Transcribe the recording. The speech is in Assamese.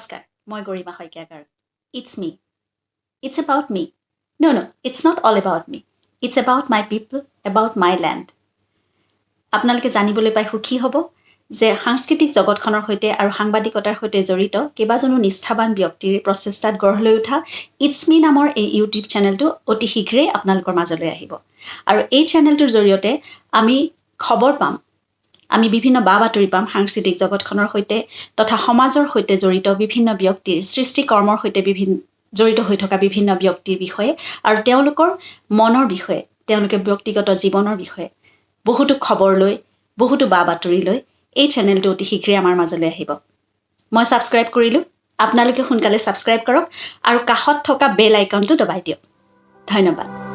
নমস্কাৰ, মই গৰিমা Saikia Garg. It's me, it's about me. No, it's not all about me. It's about my people, about my land. আপোনালোকে জানিবলৈ পাই সুখী হ'ব যে সাংস্কৃতিক জগতখনৰ সৈতে আৰু সাংবাদিকতাৰ সৈতে জড়িত কেইবাজনো নিষ্ঠাবান ব্যক্তিৰ প্ৰচেষ্টাত গঢ় লৈ উঠা it's মি নামৰ এই ইউটিউব চেনেলটো অতি শীঘ্ৰেই আপোনালোকৰ মাজলৈ আহিব আৰু এই চেনেলটোৰ জৰিয়তে আমি খবৰ পাম, আমি বিভিন্ন বা বাতৰি পাম সাংস্কৃতিক জগতখনৰ সৈতে তথা সমাজৰ সৈতে জড়িত বিভিন্ন ব্যক্তিৰ সৃষ্টিকৰ্মৰ সৈতে বিভিন্ন জড়িত হৈ থকা বিভিন্ন ব্যক্তিৰ বিষয়ে আৰু তেওঁলোকৰ মনৰ বিষয়ে, তেওঁলোকে ব্যক্তিগত জীৱনৰ বিষয়ে বহুতো খবৰ লৈ, বহুতো বা বাতৰি লৈ এই চেনেলটো অতি শীঘ্ৰেই আমাৰ মাজলৈ আহিব। মই ছাবস্ক্ৰাইব কৰিলোঁ, আপোনালোকে সোনকালে ছাবস্ক্ৰাইব কৰক আৰু কাষত থকা বেল আইকনটো দবাই দিয়ক। ধন্যবাদ।